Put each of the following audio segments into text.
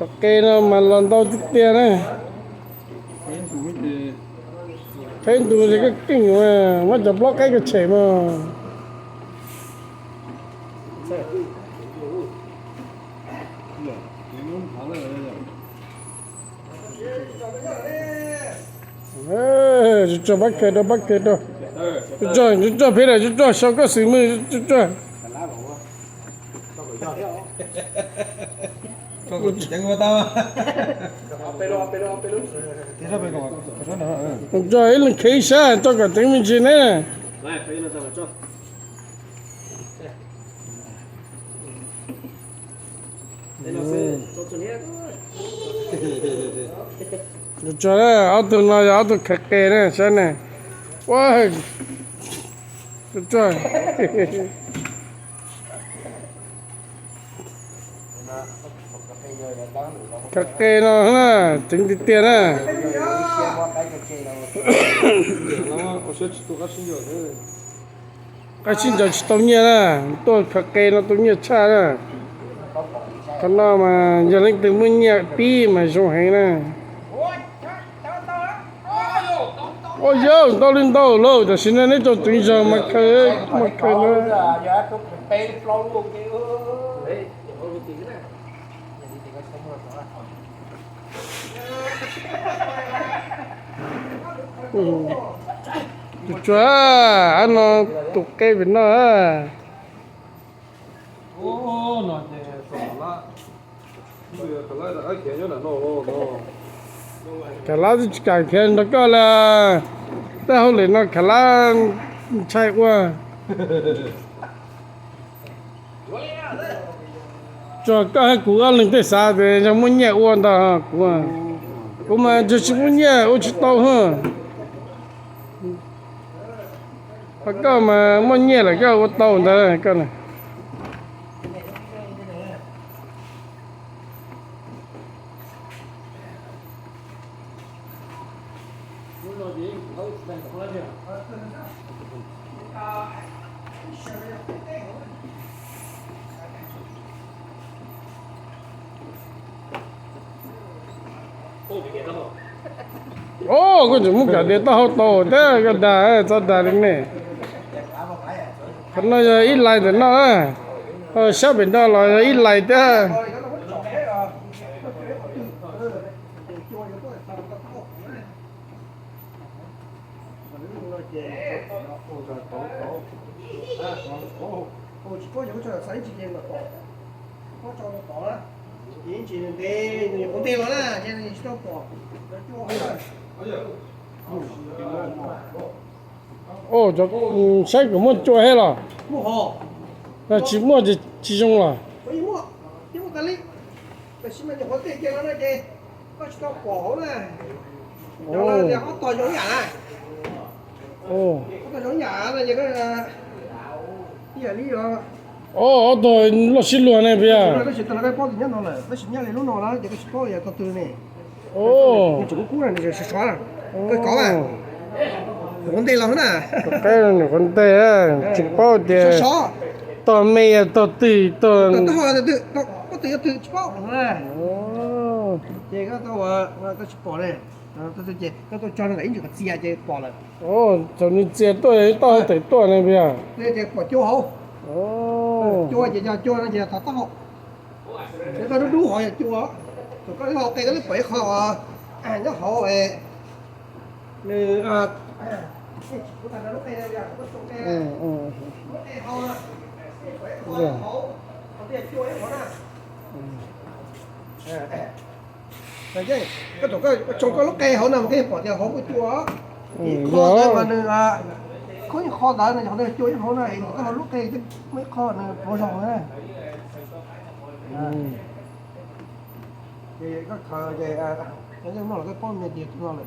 Cov qe no mas los ntau tiag tiag na. Qheb ntus ces koj keej mas muab cov plaub qaib koj tshem mas. Tsuag pab khaws rau, pab khaws rau. Tsuag, tsuag peb daim tsuag, sau koj xwm mws tsuag. Tsuag ib leeg khaws ib sab tso kom teev me ntsis ne. Tsuag, ob tug no yog ob tug khaws qe na, saib ne. Ua, tsuag. Khaws qe no na, ceev tiag tiag na. Qab sib ncaws tsis tau nyiaj na, tuaj khaws qe no tau nyiaj tshaj na. Qhov no mas yog leej twg muaj nyiaj pib mas zoo heev na. Ua yog ntau li ntau lauj, tam sim no neb tso tseev zog mas khaws, mas khaws na. Tsuag, ab no tus qe pem no. Khav lab twb tsis kam khiav nrog koj li, tej hauj lwm no khav lab ntshai ua. Tsuag, koj hab kuv ob leeg tej xav tias yog muaj nyiaj ua ntag kuv, kuv mas yog tsis muaj nyiaj ua tsis tau hab. Ho koj mas muaj nyiaj lawm koj ua tau ntawd koj na. Os, koj tseem muab kav diav taub hau tau thiab koj dag txhob dag li ne. Qhov no yog ib lais ntawm no, sab pem no los yog ib lais thiab. Os, saib kuv muaj cua thiab los? Yog tsis muaj ces tsis zoo los? Os, ob tog loj sib luag ne puas yog? Os, qaib nws qhuav ntej, tsis paub tias tog me tog twg tog. Thaum nws txias tuaj yog ib tog hauv tawm tuaj ne puas yog? Koj tsoo koj lub qe hauv no mas koj yeej pom tias hauv muaj cua. Ib qho ntawd mas nws, koj yeej qho ntawd no, yog nws cua ib hauv no, koj hauv lub qe muaj ib qho nws pluav zog na. Ces koj khaws ces, yeej muaj los koj paub me tias tus no lawm.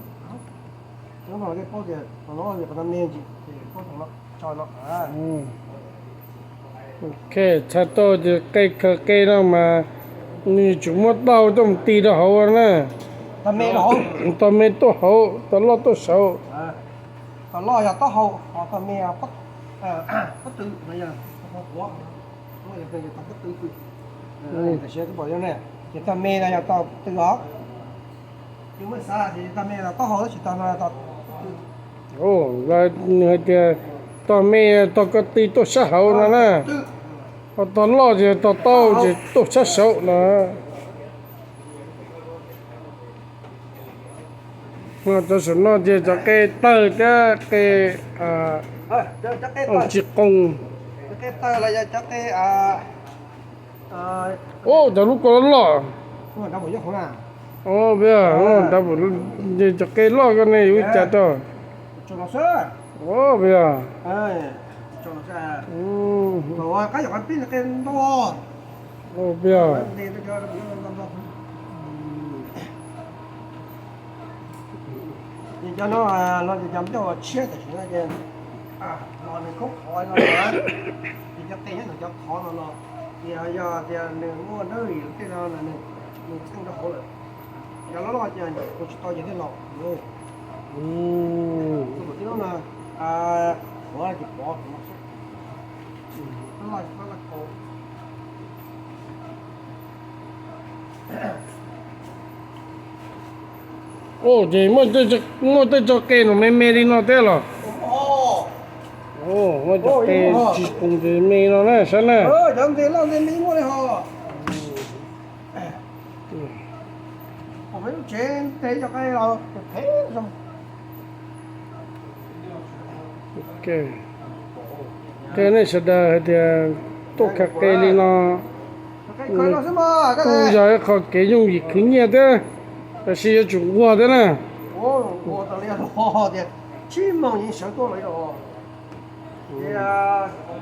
Yeej muaj los koj paub tias tus no qhov no me ntsis ces paub tus no tso no. Ok, txhais tau tias qe khaws qe no mas nws tsuas muab taub hau coj mus ti rau hauv na. Tog me tuaj hauv, tog loj tuaj saud. Tog loj yog taub hau, tog me pob tw, pob tw. Tam sim no twb pom ne. Ces tog me no yog tog tw os. Tsis muaj xav tias tog me no taub hau tab sis tog no tog tw. Nws hais tias tog me tog ko tw tuaj sab hauv no na, ho tog loj ces tog taub ces tuaj sab saud no. Cov saum no ces cov qe tawg thiab qe tsis qoo. Ub, cov lub ko loj. Ub, cov qe loj ko ne yus ua cas rau. Ub, Ces cov no los ces cov ncauj tshiab tam sim no ces los nws khoob qhov no, ces cov qe nyob ntawm cov qhov no los, ces yog tias nws muaj dawb li tej no nws txeej rau hauv lawm. Cov loj loj ces ua tsis tau ces thiaj los. Tus tib lub no, ua ces pov Ub, ces muaj tej tsob qe no me me li no thiab los? Muaj cov qe tsis qoo ces me no na, saib na. Qe nej sawv daws hais tias tuaj khaws qe li no kuj yog ib qho kev yooj yim khwv nyiaj thiab, tab sis yuav tsum nquag thiab na. Tias tsib moos yeej sawv tuaj lawm.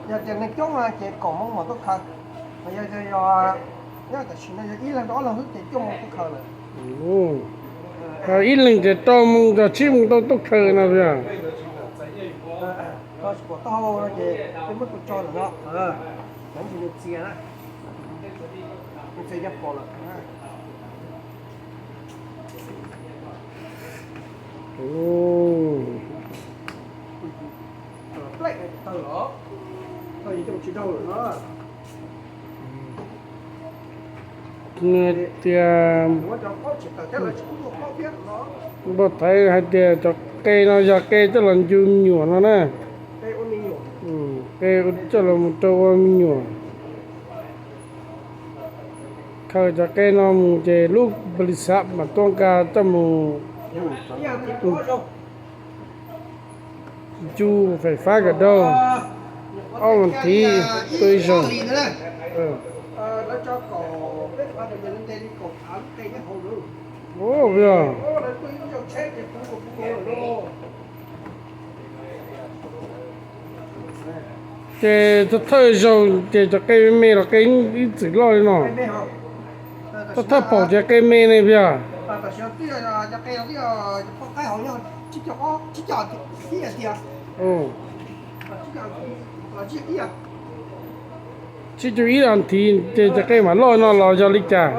Yog tias neeg coob ces kaum moos mam tuaj khaws, yog, yog tam sim no yog ib leeg rau ob leeg xwb ces cuaj moos tuaj khaws lawm. Ib leeg ces rau moos txog tsib moos tau tuaj khaws no. Tsis pom taub hau no ces peb muab tua tso ntawm no, cov ntsis nws txias na, nws txias ya pom lawm. Nws tias, npau thaiv hais tias cov qe no yog qe coj los ncu me nyuam no na. Qe coj los mus rau ua me nyuam. Khaws cov qe no mus ces lub pa lis xav mas tuaj nqa coj mus ncu fais fab kom dau, ob vas thiv tua ib zaug. Ub, yog. Ces thawj thawj zaug ces cov qe me me los qe ib txwm loj li no. Thawj thawj paum ces qe me ne puas yog? Tsib caug ib vas thiv ces cov qe mam loj no los yog li cas?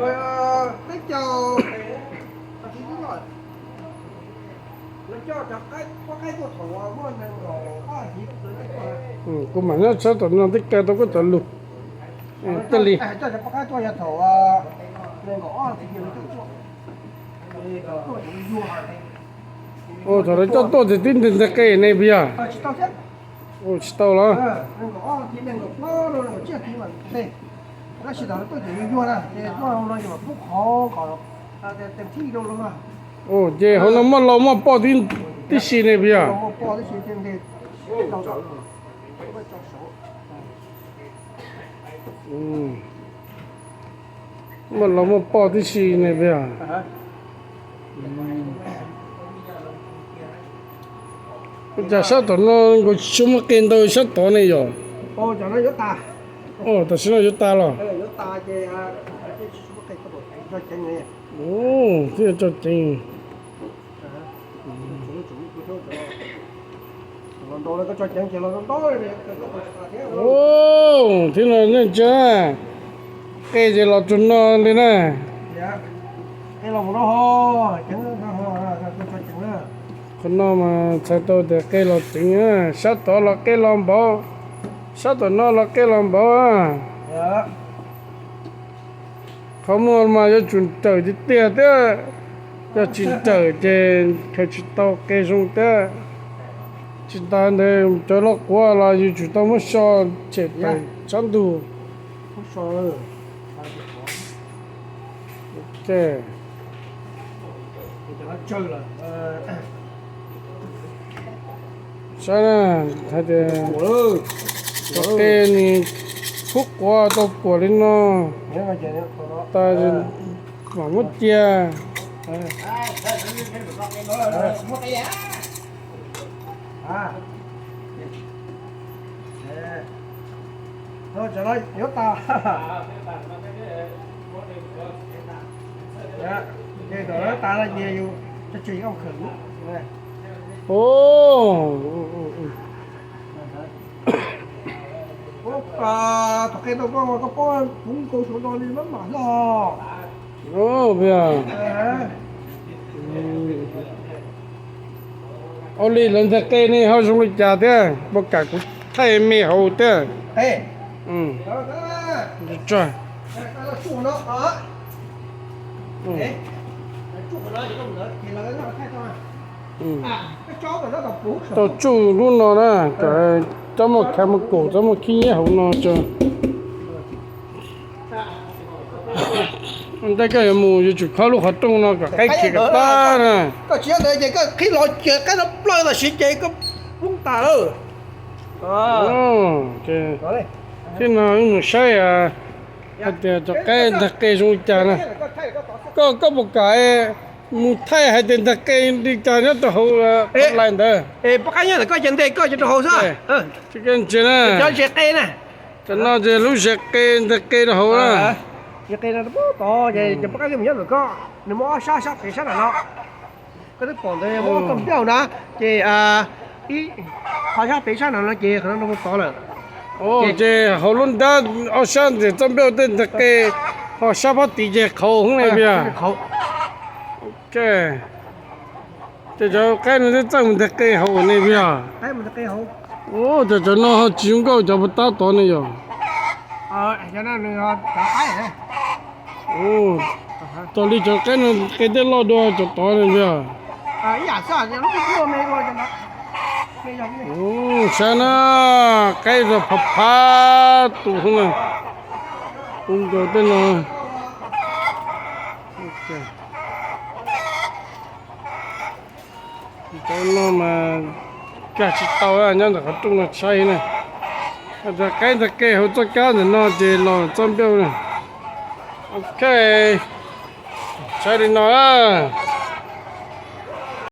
Kuv mam nyob sab tom no thiaj kaw tau koj cov lus. Tej li. Thaum lawv coj tuaj ces twb nteg nteg qe ne puas yog? Ua tsis tau los? Ces hauv no muaj lau muaj poj tib si ne puas yog? Muaj lau muaj poj tib si ne puas yog? Ua cas sab tom no nkaus tsis muaj qe ntau sab tod ne yom? Tam sim no yuav tas los? Thiaj tso ceev. Thiab no nej ntsia, qe ces los txog no li na. Qhov no mas txhais tau tias qe los ceev, sab tod los qe los npaum, sab tom no los qe los npaum. Qhov muag mas yuav tsum nrawm tiag tiag thiab, yog tsis nrawm ces khaws tsis tau qe zoo thiab. Tsis tas ntawd cov loj quav los yuav tsum tau muab so tshem tawm tsab ntug. Saib na, hais tias cov qe nws khub quav tau kuam li no, tas mam muab cia. Ov, tus qe tau koj, koj paub puv nkaus saum no li maj mam hlo. Ua li lawv ntag qe ne ho zoo li cas thiab, puas kam kuv thaij me hauv thiab? Tau tsuj lub no na, cov muaj kha muaj kaum, cov muaj khib nyiab hauv no tso. Ntej koj yuav mus yuav tsum khob lub qhov rooj no kom qaib khiav kom tag na. Koj tsis yog ntawd ces koj qhib los ces qaib no plawg tam sim ces koj poob tas lawm. Thiab no wb mus saib hais tias cov qaib ntag qe zoo li cas na. Koj, koj puas kam mus thaij hais tias ntag qe li cas nyob rau hauv lais ntawd? Poj qab nyob ntawm koj ces nteg koj ces rau hauv xwb. Ntsia na, cov no ces lub zes qe ntag qe rau hauv na. Tod ces poj qab mus nyob ntawm koj, nws muaj ob sab, sab pem sab nram no. Koj twb pom ntawd muaj txoj npauj na, ces ib qho sab pem sab nram no ces qhov no rau tod lawm. Ces hauv lub nrab ob sab ntawm txoj npauj tej ntag qe, ho sab pob tid ces qhauv hwv ne, vim ces cov qaib no twb txawj mus ntag qe hauv ne, vim. Ua cas cov no ho tsis zoo nkauj cov puag ta tod ne yom? Txog li cov qaib no qe tej loj dua cov tod ne, vim. Saib na, qaib rau phav phav tus hwv na, puv nkaus tej no. Cov no mas kag tsis tau, nyob ntawm qhov rooj no tshaib na. Qaib ntag qe hauv txoj kab ntawm no ces los txoj npauj na. Ok, tshaib li no na.